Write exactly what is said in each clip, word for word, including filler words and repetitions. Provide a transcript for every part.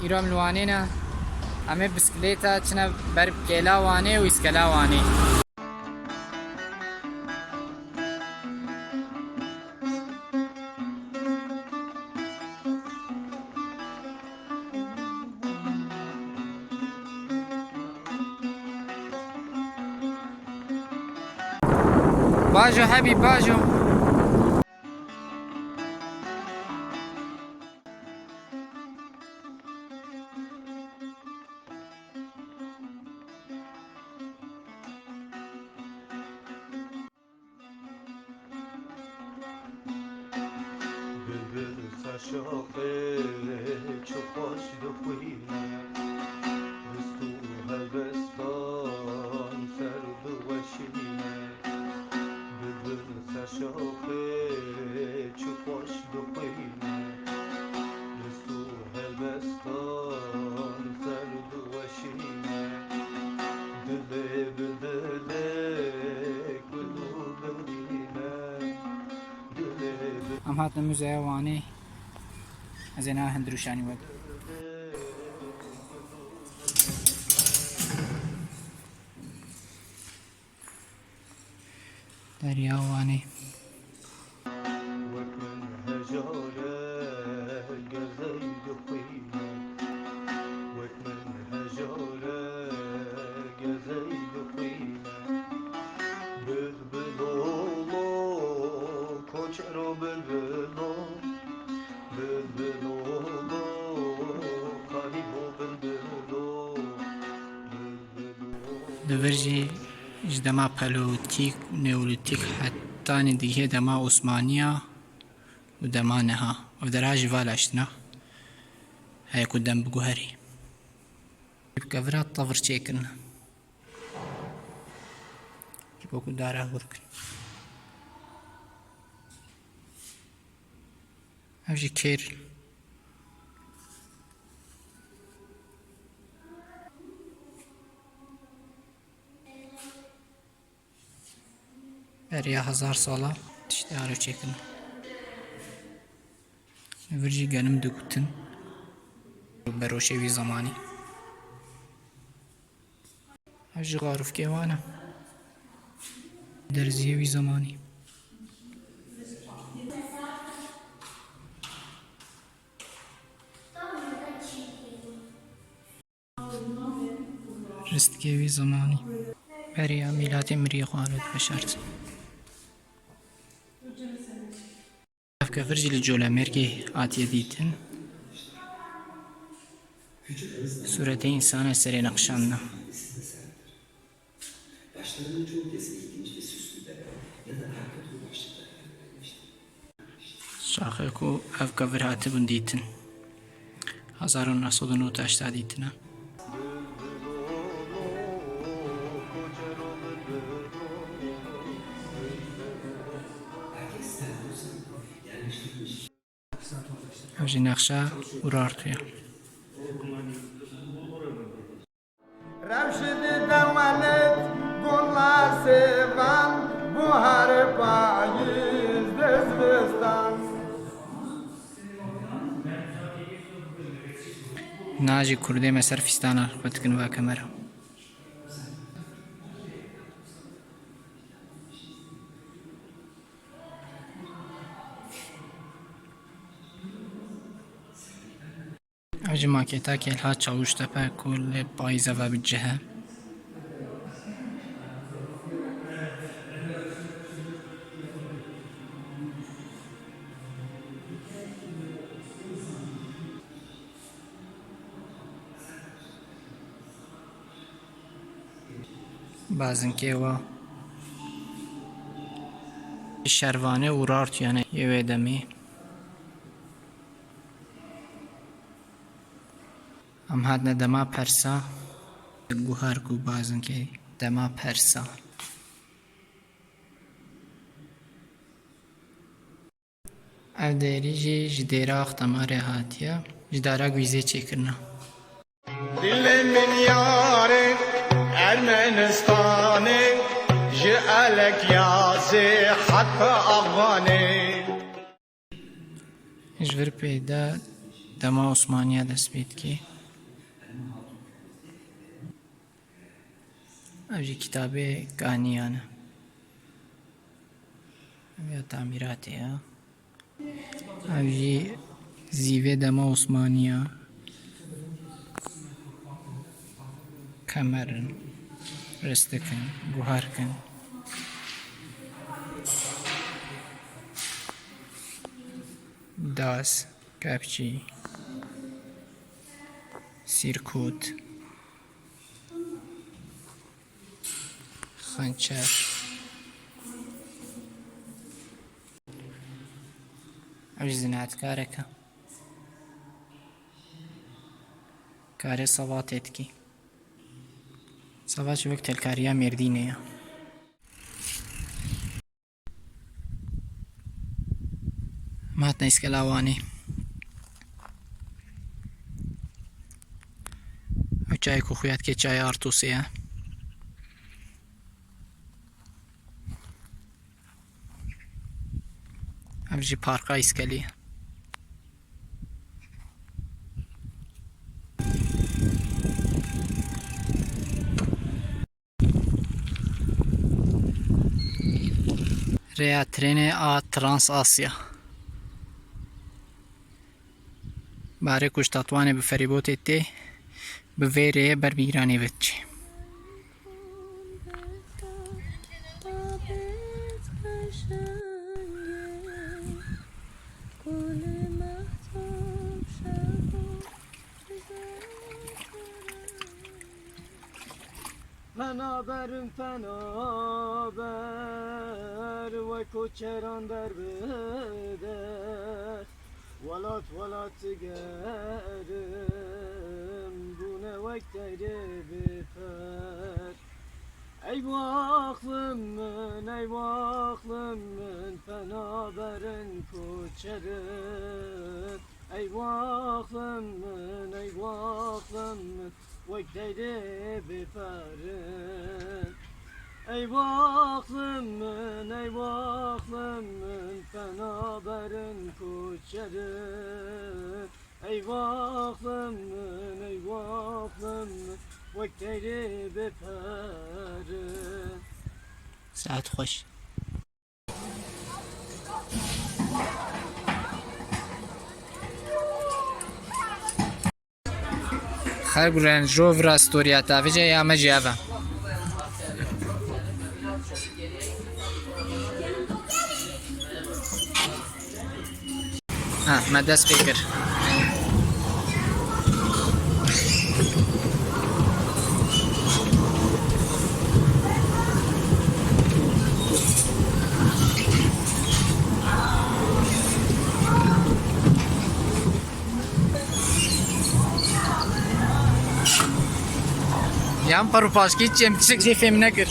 Îro em li Wanê ne. Em ê bisikilêta çine ber kêla Wanê û îskela Wanê. Bajo hebî, bajo. Bilbil ser şaxê çi xweş dixwîne, dest û helbestan ser diweşîne. Bilbil ser şaxê çi xweş dixwîne, dest û helbestan ser diweşîne. Dilê bi dilê gul û birîne. Em hatine Muzeya Wanê. Ez ê niha hundir û şanî we bidim. Derya Wanê. Wek min hejare gezey dixwîne. Wek min hejare gezey dixwîne. Bilbilolo, koçero bilbilo. Bilbilolo, qaribo bilbilo. Bilbilo. Li vir jî ji dema Paleolîtîk, Neolîtîk hetanî digihê dema Osmaniya û dema niha. Ev dera jî vala ştina. Heye ku dem biguherî. Bi kevira tevir çêkirine. Ji bo ku dara hûr kin. Ev jî kêr. Beriya hezar sala tiştê arê çêkirin. Li vir jî genim digutin. Beroşê wî zemanî. Ev jî xarûfkê wan e. Derziyê wî zemanî. Ristikê wî zemanî. Beriya mîlatê miriyê xwe arot veşart. Ev kevir jî li Colemêrgê hatiye dîtin. Sûretê însanê serê nexşandina. Şaxê ku ev kevir hatibûn dîtin. Hezar û neh sed û nod û heşt dîtine. Ev jî nexşa Urartu ye. Rewş dide welet, gula sêvan, buhar payîz de zivistan. Na jî kurdê me ser fîstana xwe dikin va kemera. Ev jî maketa Kêlha Çawuştepe ku li payîza ve bi cih e. Bazinkê wa. Şervanê Urartu ye, yê wê demê. Em hatine dema persa. Guhar ku bazinkê dema persa. Ev derî jî ji dêra Axtamarê hatiye, ji dara Gwîzê çêkirine. Dilê min yarê Ermenistanê, ji Elekyazê heta Afganê. Ji vir pê de dema Osmaniya dest pê dikê. Ev jî kitabê Kaniyan e. Ev ya tamîratê ya. Ev jî zîvê dema Osmaniya. Kemer in, ristik in, guherk in. Das, kepçî, sîrkot. Xençer. Ew jî zinaetkarek e. Karê sevatê dikî. Sevat jî wek telkariya Mêrdînê ye. Em hatine Îskela Wanê. Ew çayê ku xuya dike çaya Artûsê ye. Ev jî parka Îskelê ye. Rêya trênê a Trans Asya. Barê ku ji Tatwanê bi ferîbotê tê, bi vê rêyê ber bi Îranê ve diçê. Penaberim penaber, wek koçeran der bi der. Welat welat digerim, bûne wek teyrê bêper. Ey waxlim min, ey waxlim min, penaberin koçerin. Ey waxlim min, ey waxlim min, wek teyrê bêperin. Ey waxlim min, ey waxlim min, penaberin koçerin. Ey waxlim min, ey waxlim min, wek teyrê bêperin. Saet xweş. Xelk Range Rover-a storya te avêje ya me jî ev e. Ha, me dest pê kir. Yan per û paşkî çi em tiştek jê fêm nekir.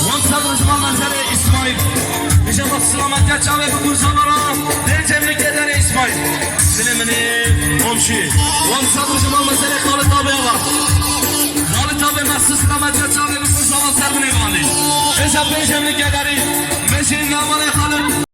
Wan sedr ji van mezerê Îsmaîl. Dije bak silametiya çavê bi gurzana ra dê cemlî kederê Îsmaîl. Dilê min ê komşî. Wan sedr ji van mezerê Xalid Abê Axa. Xalid Abê mexsus silametiya çavê bi gurzana ser binê vandî. Dije pê cemlî kederî. Meşê namanê Xalid.